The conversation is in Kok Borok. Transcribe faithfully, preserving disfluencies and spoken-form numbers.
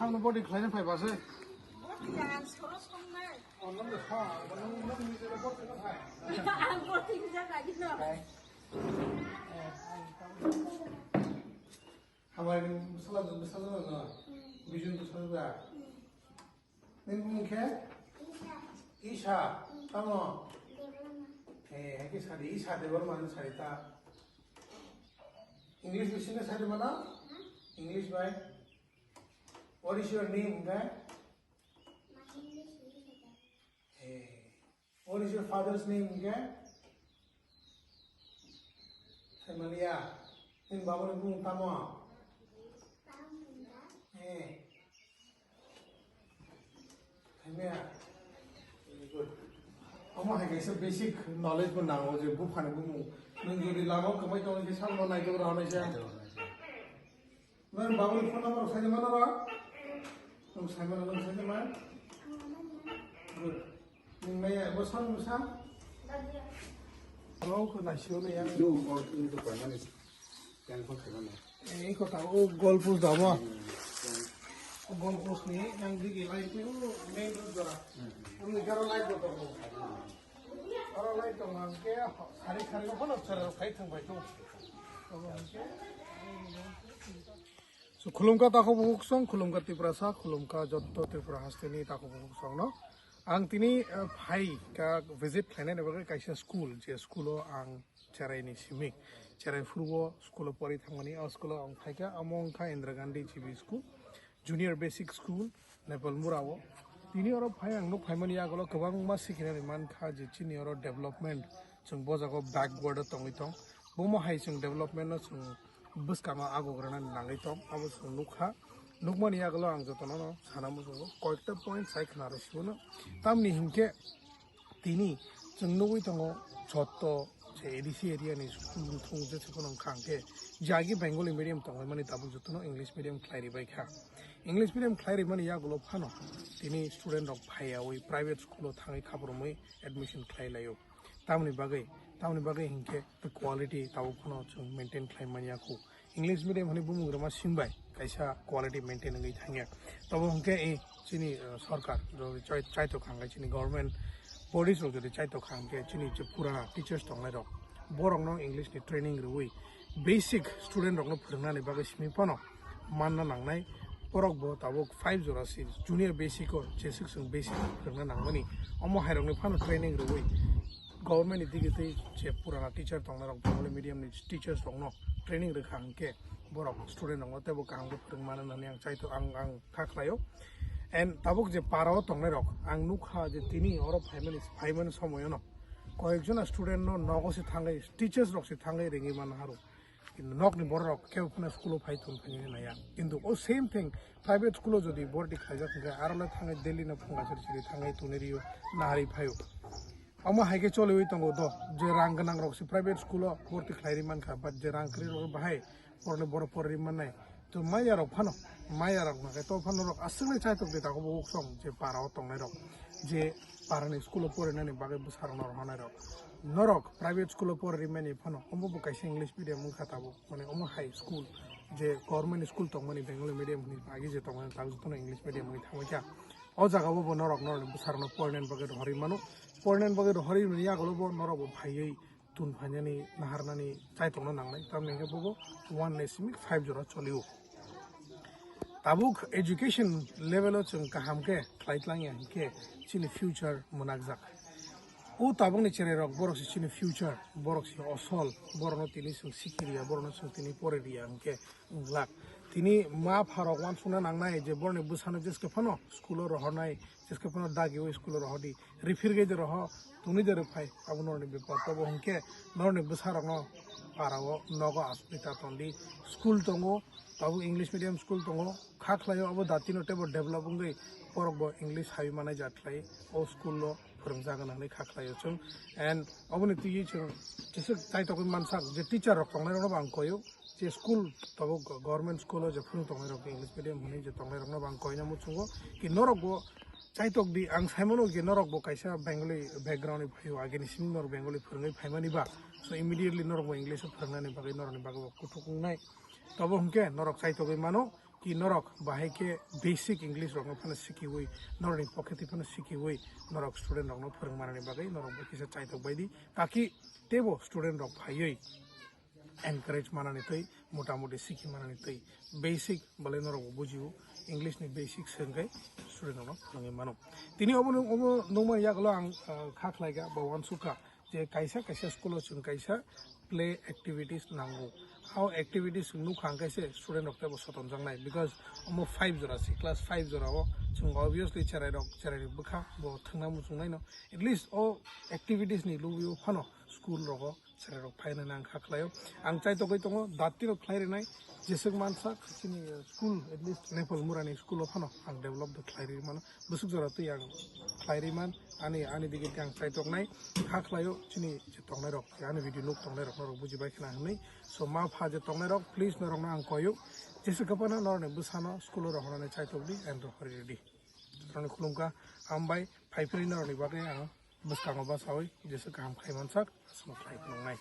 Ang no body khlaina phai ba se. Body ang soro songnai. Oh, nang de kha, nang, nang ni jera body na phai. Ang body ni jera ni no. Hamari ni bwsala, bwsala na. Bijun bwsala. Nini bumung khe? Isha. Tamo? Eh, hai khe sadi, Isha Debbarma ni sadi ta. English bising khe sadi mana? English bai? What is your name, hwnkhe? Eh, what is your father's name, hwnkhe? Thaimanliya. Nini babani bumung tamo? Eh. Thaimanliya. Omo hai kaisa basic knowledge bo nango je buphani bumung. Nwng jodi lama kwmai tongwi khe sakno naitugwi rw hwnwi se. Nwng babani phone number sai mano ba? Nwng sai mano, nwng sai mano? Good. Nwng nai bo sam sa? Rok na sio ne ya. Lu ko ni to pa mani. Yang ko khaimano. Ei kota o goal post da bo. Goal post ni yang digi lai tu main road jora. Ang ni garo lai ko to. Oro lai tong hwnkhe sari sari no phano chwrai rok khai thwng bai tu. So, khulumkha takhuk bukhuk song, khulumkha Tiprasa, khulumkha jotto Tripura hasteni takhuk bukhuk song no. Ang tini, eh, phai ka visit khlainani bagwi kaisa school, je school o ang cherai ni simi, cherai phuru o school o pori thangmani, o school o ang phaikha, amo wngkha Indira Gandhi G B school, junior basic school, Nepal Mura o. Tini oro phai ang nuk phaimani yagulo kwbangma sikhinani mankha je chini oro development, chwng bo jaga o backward o tongwi tong, bomo hai chwng development no chwng bwskango agokrana nangwi tong, abo chwng nukha. Nukmani yagulo ang jotono no sana muchungo koyekta point sai khna rw sibano. Tamni hinkhe tini chwng nugwi tongo jotto je A D C area ni school thung je se phano wngkha hwnkhe je agi Bengali medium tongmani tabuk jotono English medium khlai ribai kha. English medium khlai rimani yagulo phano tini student rok phaiyawi private school o thangwi khabrumwi admission khlai laio. Tamni bagwi, tamni bagwi hinkhe quality tabuk phano chwng maintain khlai manya khu. English medium hwnwi bumung rwma sing bai kaisa quality maintain wngwi thangya. Tobo hinkhe, eh, chini, eh, sorkar jodi chai-, chaitok kha hinkhe chini government bodies rok jodi chaitok kha hinkhe chini je purana teachers tongnai rok borokno English ni training rwui basic student rokno phwrwngnani bagwi simi phano manna nangnai. Borok bo tabuk five jora se junior basic o jeswk chwng basic phwrwngna nangmani omo hai rokni phano training rwui government ni digi twi je purana teacher tongnai rok Bengali medium ni teachers rokno training rwkha hinkhe borok student rokno teibo kaham khe phwrwng mano hwnwi ang chaito ang, ang kha khlaio. And tabuk je para o tongnai rok ang nukha je tini oro phaimani, phaimani somoyono koyekjona student no nogo se thangwi teachers rok se thangwi ringwi manna haro. Kintu nokni borok rok kebo phano school o phai tong thangwi naiya. Kintu o same thing private school o jodi borti khlaijak hinkhe aro le thangwi daily no phunga siri siri thangwi tuni rio nahari phaio. Omo hai khe choliwi tongo do, je rang gwnang rok se private school o borti khlai ri mankha, but je rang kwrwi rok bahai porle borok porri mannai. To maya rok phano, maya rok nakai to phano rok aswk le chaitok de tago bo uksong je para o tongnai rok, je para ni school o porinani bagwi bwsa rok no rohornai rok. Norok private school o porri mani phano omo bo kaisa English medium wngkha tabuk, mane omo high school je government school tongmani Bengali medium hwnwi agi je tongmani tabuk jotono English medium wngwi thangwi kha. O jaga o bo norok norok ni bwsa rok no porinani bagwi rohorwi mano, porinani bagwi rohorwi mani yagulo bo norok bo phaiwi tun phainani naharnani chaitokno nangnai, tamni hwnkhe bobo one ni simi five jora cholio. Tabuk education level o chwng kaham khe khlai tlangya hinkhe chini future mwnakjak. O tabukni cherai rok borok se chini future, borok se osol, borokno tini chwng sikiriya, borokno chwng tini poririya hinkhe wng glak. Tini ma pha rok uansukna nangnai je borokni bwsano jeske phano school o rohornai, jeske phano dagiwi school o rohordi, refer gai de roho, tuni de rwphai, abo norokni bepar. Tobo hwnkhe norokni bwsarokno para o nogo aswk ta tondi, school tongo, abo English medium school tongo, kha khlaio abo datino teibo develop wngwi borokbo English hai manai jat khlai o school o phwrwngjago hwnwi kha khlaio chwng. And oboni twiwi chwng jeswk chaitokwi mansak je teacher rok tongnai rokno bo ang koio. Je school tabuk go-, government school o je phwrwng tongnai rok English medium hwnwi je tongnai rokno bo ang koina muchungo ki norok bo chaitok di, ang sai mano ki norok bo kaisa Bengali background ni phaio, agini simi norok Bengali phwrwngwi phaimani ba, so immediately norok bo English o phwrwngnani bagwi norokni bagwi bo kuthuk wngnai. Tobo hwnkhe norok chaitogwi mano, Ki norok bahai khe basic English rokno phano sikiwi, norokni pocket phano sikiwi, norok student rokno phwrwng manani bagwi norok bo kisa chaitok bai di, taki teibo student rok phaiwi encourage manani twi, motamuti siki manani twi, basic bale norok bo bujio, English ni basic swrwngkhe student rokno phwrwngwi mano. Tini obo obo nungmani yagulo ang, ah, kha khlai kha ba uansukha je kaisa kaisa school o chwng kaisa play activities nango. Hao activities nukha hwnkhe se student rok teibo soton jaknai, because omo five jora se, class five jora o chwng obviously cherai rok, cherai ni bwkha bo thwngna muchung nai no, at least o activities ni lubio phano school rogo cherai rok phaina nang kha khlaio. Ang chaitogwi tongo, dati rok khlai rinai, jeswk mansa chini school, at least Nepal Murani school o phano ang develop de khlai ri mano. Bwswk jora twi ang khlai ri man, ani, ani digi ang chaitok nai kha khlaio, chini je tongnai rok, ani video nuk tongnai rok norok buji bai khna hwnwi. So ma pha je tongnai rok, please norok no ang koyo, jeswk phano norok ni bwsano school o rohornani chaitok di and rohori di. Norok ni khulumkha, hambai, phai phri norok ni bagwi ang bwskango basawi jeswk kaham khai mansak, aswk khlai nongnai.